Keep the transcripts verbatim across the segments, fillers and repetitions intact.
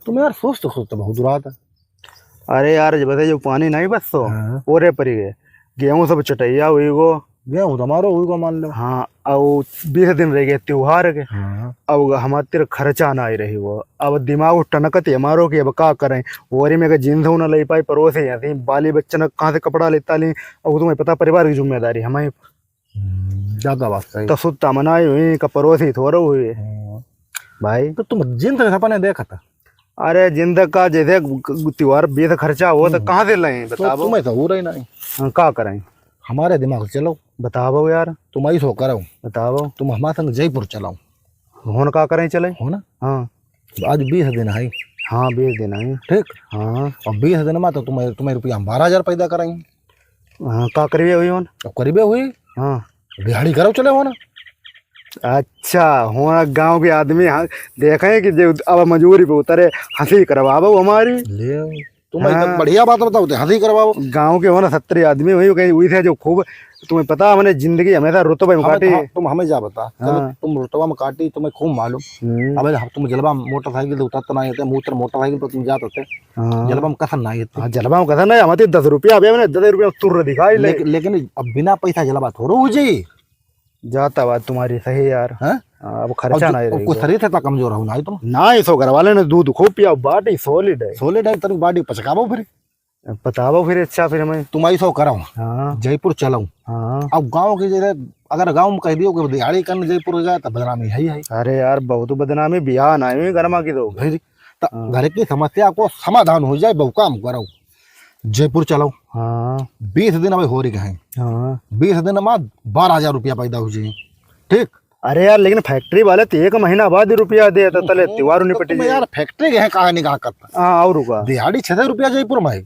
तुम यार सोच तो, सोच तो बहुत रहा था। अरे यार, जब से जो पानी नहीं बरसो, हाँ। ओरे परी गए। गेहूं सब चटैया हुई गो। गेहूं तो हमारो हुई गो, मान लो। हाँ, अब बीस दिन रह गए त्योहार के। हाँ। अब हमार तिर खर्चा ना आई रही वो। अब दिमाग टनकत हमारो कि अब का करें। ओरी में के जींस ना ले पाई, परोसे ऐसे ही बाली बच्चन कहाँ से कपड़ा लेता ली। अब तुम्हें पता, परिवार की जिम्मेदारी हमारी। हम्म, ज्यादा बात सही। तो सुत्ता मनाई हुई, का परोसी थोड़ा हुई। हाँ। भाई। तो तुम जिंद के सपने देखा था? अरे, जिंद का जैसे ग-, ग-, त्योहार बीस खर्चा हो, तो हम्म। कहाँ से लें? तो बताओ। तुम्हें तो हो रही नहीं। हाँ, का करें? हमारे दिमाग से चलो। बताओ यार। तुम ऐसो करो। बताओ। तुम हमारे संग जयपुर चलाओ। होन का करें चले? हो ना? हाँ। आज बीस दिन है। हाँ, बीस दिन है। ठीक? हाँ। और बीस दिन में तो तुम्हें, तुम्हें रुपया हम बारह हजार पैदा कराएंगे। हाँ, का करिए हुई होन? अब करिबे हुई। हाँ। दिहाड़ी करो चले हो ना। अच्छा, हो ना, गाँव के आदमी, हाँ, देखें कि जो अब मजूरी पे उतरे, हंसी करवाबो हमारी। ले, तुम्हें हाँ। तो बढ़िया बात बताओ, तो हंसी करवाओ। गाँव के हो ना, सत्तर आदमी हुई, कहीं हुई थे जो खूब, तुम्हें पता, हमने जिंदगी हमेशा रुतबे में हमें काटी। तुम, तुम हमें जा बता, चलो, हाँ। तुम रुतबा में काटी, तुम्हें खूब मालूम। हम्म। अबे हम, तुम जलवा मोटरसाइकिल से उतरते ना आते, मूत्र मोटरसाइकिल पर तुम जाते थे। हाँ। जलवा में कसर ना आते। हाँ, जलवा में कसर नहीं, हमारे दस रुपया, अबे हमने दस रुपया तुर दिखाई ले। लेकिन, लेकिन अब बिना पैसा जलवा थोड़ो हो जाई। जाता बात तुम्हारी सही यार। हैं? हाँ, अब खर्चा और जो, नहीं और रही कुछ गो। शरीर से तो कमजोर हो ना तुम। ना, इसो घर वाले ने दूध खूब पिया, body solid है। Solid है, तेरी body पचकावो फिर। बतावो फिर, अच्छा, फिर मैं तुम ऐसो करो। हाँ। जयपुर चलो। हाँ। अब गाँव की जगह, अगर गाँव में कह दियो कि दिहाड़ी करने जयपुर जाए, तो बदनामी है ही है। अरे यार, बहुत बदनामी, बियाह ना हुई, गरमा की दो। फिर त-, हाँ। घर की समस्या को समाधान हो जाए, बहु काम करो। जयपुर चलो। हाँ। बीस दिन अबे हो रही है। हाँ। बीस दिन में बारह हजार रुपया पैदा हो जाए। ठीक? अरे यार, लेकिन factory वाले तो एक महीना बाद ही रुपया दे, तो तले हम्म, त्योहार तो निपट तुम जाए। यार factory के हैं, कहाँ निगाह करता? हाँ, और रुका। दिहाड़ी छह सौ रुपया जयपुर में है।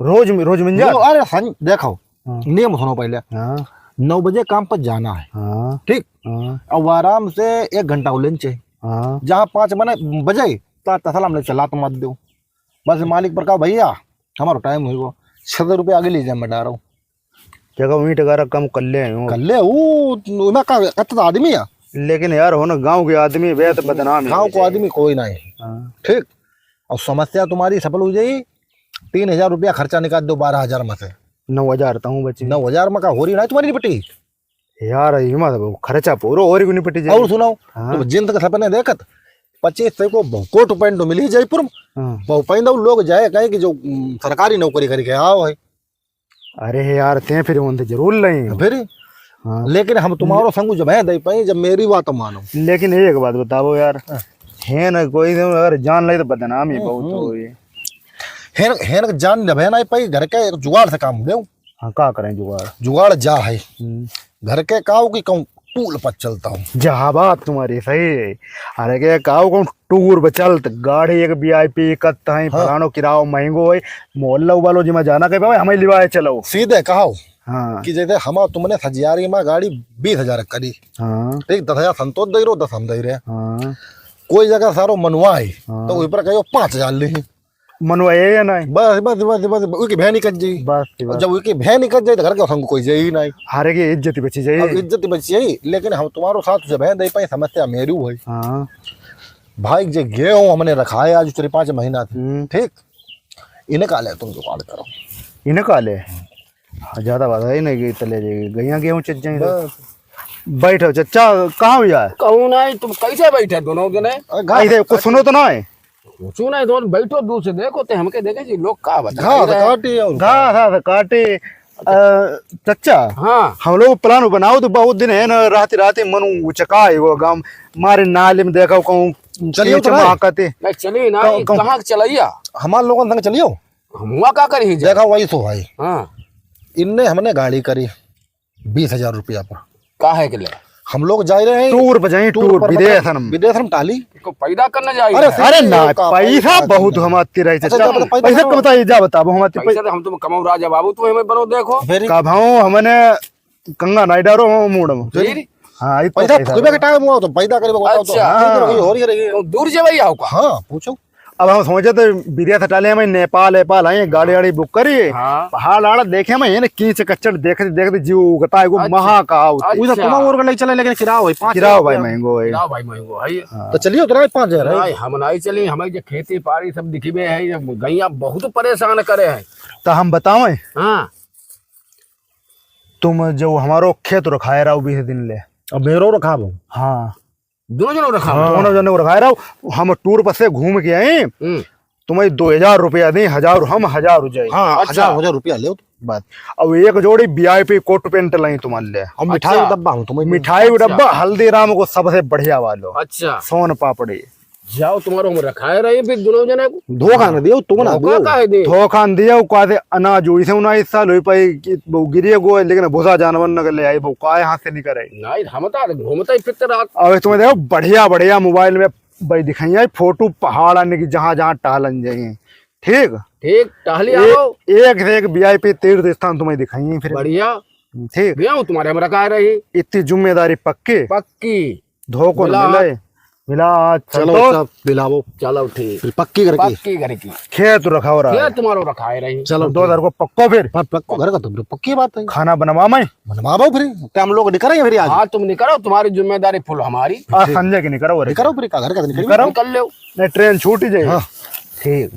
रोज, रोज मिल जा? लो, अरे सन-, देखो, हाँ। नियम सुनो पहले। हाँ। नौ बजे काम पर जाना है। हाँ। ठीक? हाँ। अब आराम से एक घंटा को lunch है। हाँ। जहाँ पाँच बने, बजे, ता तसला हमने चला तो मत दो। बस मालिक पर कहा, "भैया, हमारा time हुई गो, छह सौ रुपया आगे लीजिए, मैं डाल रहा हूँ।" क्या कहूँ, ईंट गारा कम कर ले आयो। कर ले, वो, वो ना का, कत्ता आदमी है। लेकिन यार, हो ना, गाँव के आदमी, वे तो बदनाम है गाँव को वैसे। आदमी कोई नहीं। हाँ। ठीक? और समस्या तुम्हारी सफल हो जाई, तीन हजार रुपया खर्चा निकाल दो बारह हजार में से। नौ हजार तो हूँ बची। नौ हजार में का हो रही ना तुम्हारी बेटी? यार, ये मत अब खर्चा पूरो और ही को निपटी जाए। और सुनाओ, हाँ। तुम जिंद के सपने देखत, पच्चीस सौ को बहु कोट पैंट मिली जयपुर में। हाँ। बहु पैंट लोग जाए कहे कि जो, उम, सरकारी नौकरी करके आओ है। अरे यार, ते फिर उनसे जरूर लें। फिर? हाँ। लेकिन हम तुम्हारो संग जब है दे पाए, जब मेरी बात मानो। लेकिन एक बात बताओ यार, हाँ। है ना कोई तो अगर जान ले तो बदनामी हम्म, बहुत हम्म। होई। हेन, हेन जान जब है ना पाई, घर के एक जुगाड़ से काम ले। हाँ, का करें जुगाड़? जुगाड़ जा है। हम्म। घर के काऊ की कहूँ टूल पर चलता हूँ। जहाँ बात तुम्हारी सही है। अरे के काऊ कहूँ टूर पर चलत, गाड़ी एक VIP कत है, हाँ। फलानो किराओ महंगो है, मोहल्ला वालो जिमा जाना कहे, "बाबा, हमें लिवाए चलो।" सीधे कहो हाँ। कि जैसे हम तुमने सजियारी में गाड़ी बीस हजार करी, हाँ। ठीक, दस हजार संतोष दे रहो, दस हम दे रहे। हाँ। कोई जगह सारो मनवा है, हाँ। तो ऊपर कहो पाँच हजार ले। मनवाए या नहीं? बस, बस, बस, बस, उनकी भय निकल जाई। बस, बस। जब उनकी भय निकल जाई, तो घर के संग कोई जाई ही नहीं। हारे की इज्जत ही बची जाई। अब इज्जत ही बची जाई, लेकिन हम तुम्हारो साथ जब है, दे पाई समस्या मेरू है। हाँ। भाई, जे गेहूं हमने रखा है आज चार पाँच महीना से, हम्म। ठीक? इन्हें का ले तुम जुगाड़ करो। इन्हें का ले? हाँ, ज्यादा बात है नहीं कि तले जाएगी। गैया गेहूं चच जाएंगे। बस। बैठो चच्चा, कहाँ हुआ है? कहूँ नहीं, तुम कैसे बैठे दोनों जने? अरे, घास ऐसे कुछ सुनो तो ना है। कुछ नहीं, दोनों बैठो दूर से देखो, ते हमके देखे जी, लोग का बता घास रहे हैं। काटी और घास, घास काटी। अ, चच्चा, हाँ। हम लोग plan बनाओ तो बहुत दिन है ना, रात, रात मनु उचका है वो गाँव, मारे नाले में देखो कहूँ चलियो तो कीच नहीं। माँ कहते। नहीं, चलिए ना, कहूँ, कहूँ कहाँ के चलैया? हमारे लोगों संग चलियो। हम हुआ का करी जा? देखा वही सो भाई। हाँ। इनने हमने गाड़ी करी बीस हजार रुपया पर। काहे के ले? हम लोग जा रहे हैं tour पर जाए, tour tour, पर, विदेशन मतलब, में। विदेशन में टाली। इसको पैदा करना चाहिए। अरे, अरे ना, का पैसा पैदा बहुत करना। हमारे रहे अच्छा, चचा। जा बता, पैसा पैसा करो। कम बताइए, जा बताओ, हमारे पैसा पैसा तो हम तुम कमाओ राजा बाबू, तुम हमें बनो देखो। Very कब हम हमने कंगा नहीं डारो हम मूड में। फिर? हाँ, इतना पैसा पैसा खूबे के टाइम हुआ तो पैदा करे बताओ तो। अच्छा। हाँ। हो रही है। तो दूर जे भैया हो का? हाँ, पूछो। अब हम सोचे तो बिरिया से टाले, हम नेपाल एपाल आई, गाड़ी वाड़ी बुक करी, हाँ। पहाड़ आड़ देखे, हम ये ना कीच कच्चर देखते देखते जीव उगता है, वो अच्छा। महा का आवत है। अच्छा। उधर तुम्हारा और गले चले, लेकिन किराया होई, पाँच हजार किराया भाई रुपया। महंगो है। किराया भाई महंगो है। हाँ। तो चलिए उधर पाँच हजार है। नहीं, हम नहीं चली, हमें ये खेती बाड़ी सब दिखी में है, ये गैया बहुत परेशान करे है। तो हम बतावें? हाँ। तुम जो हमारो खेत रखाए रहो बीस दिन ले। अब मेरो रखाबो। हाँ। दोनों जनों रखा? हाँ। दोनों जनों रखाए रहो। हम टूर पर से घूम के आए। हम्म। तुम्हें दो हजार रुपया दें, हजार हम, हजार हो जाए। हाँ, अच्छा। हजार, हजार रुपया ले। बस। अब एक जोड़ी V I P coat pant लाई तुम्हारे लिए। हम मिठाई अच्छा। डब्बा हूँ तुम्हें। मिठाई अच्छा। डब्बा हल्दीराम को सबसे बढ़िया वालो। अच्छा। सोन पापड़ी। जाओ, तुम्हारो हम रखाए रहे फिर दोनों जने को। धोखा न दियो, तुम ना धोखा दियो। काहे दे? धोखा न दियो, कहते अनाज उइसे उनाइस साल हुई पाई कि वो गिरिए गो, लेकिन भूसा जानवर न ले आई, वो काय हाथ से निकल आई। नहीं, हम तो घूमते ही फिरते रात। अब तुम्हें देखो, बढ़िया बढ़िया मोबाइल में भाई दिखाइए फोटो पहाड़ आने की, जहाँ जहाँ टहलन जाइए। ठीक? ठीक, टहली ए-, आओ। एक से एक वी आई पी तीर्थ स्थान तुम्हें दिखाइए फिर। बढ़िया। ठीक। गया हूँ तुम्हारे, हम रखाए रही। इतनी जिम्मेदारी पक्की? पक्की। धोखो न मिला। मिले। मिला, चलो, संतोष। सब मिलावो। चलो, ठीक। फिर पक्की घर की। पक्की घर की। खेत रखाओ रहा है। खेत तुम्हारो रखाए रही। चलो, दो ठीक। हजार को पक्को फिर। प-, पक्को घर का तुम तो पक्की बात है। खाना बनवा मैं। बनवावो फिर। क्या हम लोग निकलेंगे फिर आज? हाँ, तुम निकलो, तुम्हारी जिम्मेदारी फुल हमारी। आज संजय की निकलो, अरे। निकलो फिर, का घर का निकलो। निकलो। निकल लो। नहीं, ट्रेन छूट ही जाए। हाँ। ठीक।